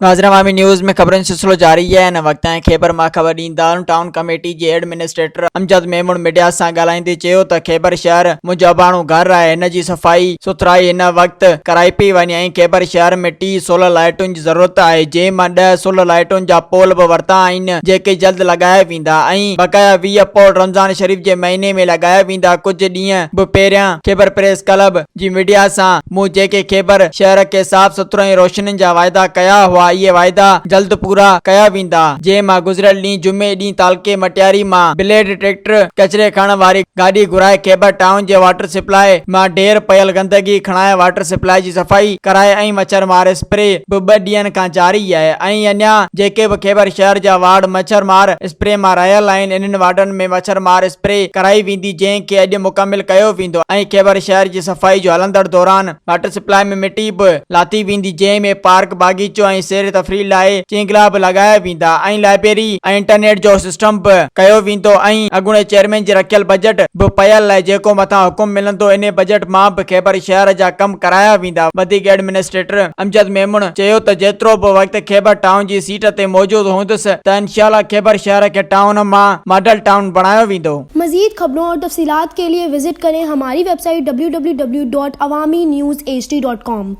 ناظرين عوامي نيوز ۾ خبرن جو سلسلو جاري آهي هن وقت تائين خيبر مان خبر ڏيندا هلون ٽائون ڪميٽي جي ايڊمنسٽريٽر امجد ميمڻ ميڊيا سان ڳالهائيندي چيو ته خيبر شهر منهنجو اباڻو گهر آهي هن جي صفائي سٿرائي هن وقت ڪرائي پئي وڃي ۽ خيبر شهر ۾ 30 سولر لائيٽن جي ضرورت آهي جنهن مان ڏهه سولر لائيٽن جا پول به ورتا آهن جيڪي جلد لڳايا ويندا ۽ بقايا 20 پول رمضان شريف جي مهيني ۾ لڳايا ويندا ڪجهه ڏينهن به پهريان خيبر پريس ڪلب جي ميڊيا سان مون جيڪي خيبر شهر کي صاف سٿرو ۽ روشنين جا واعدا ڪيا هئا اهي واعدا جلد پورا ڪيا ويندا جنهن مان گذريل ڏينهن جمعي ڏينهن تعلقي مٽياري مان بليڊ ٽريڪٽر ڪچري کڻڻ واري گاڏي گهرائي خيبر ٽائون جي واٽر سپلاء مان ڍير پيل گندگي کڻائي واٽر سپلاء جي صفائي ڪرائي ۽ مڇر مار اسپري به ٻه ڏينهن کان جاري آهي ۽ اڃا جيڪي به خيبر شهر جا وارڊ مڇر مار اسپري مان رهيل آهن انهن وارڊن ۾ مڇر مار اسپري ڪرائي ويندي جنهن کي اڄ مڪمل ڪيو ويندو ۽ خيبر شهر جي صفائي جو هلندڙ دوران واٽر سپلاء ۾ مٽي به لاٿي ويندي جنهن ۾ پارڪ باغيچو ۽ سير تفريح لاء چينگلا به لڳايا ويندا ۽ لائبريري ۽ انٽرنيٽ جو سسٽم به ڪيو ويندو ۽ اڳوڻي چيئرمين جي رکيل بجيٽ به پيل آهي جيڪو مٿان حڪم ملندو انهي بجيٽ مان به خيبر شهر جا ڪم ڪرايا ويندا وڌيڪ ايڊمنسٽريٽر امجد ميمڻ چيو ته جيترو به وقت خيبر ٽائون جي سيٽ تي موجود هوندس ته انشاء الله خيبر شهر کي ٽائون مان ماڊل ٽائون بڻايو ويندو. مزيد خبرون اور تفصيلات کے لئے وزٽ ڪرين ھماري web site www.awamiNewsHD.com.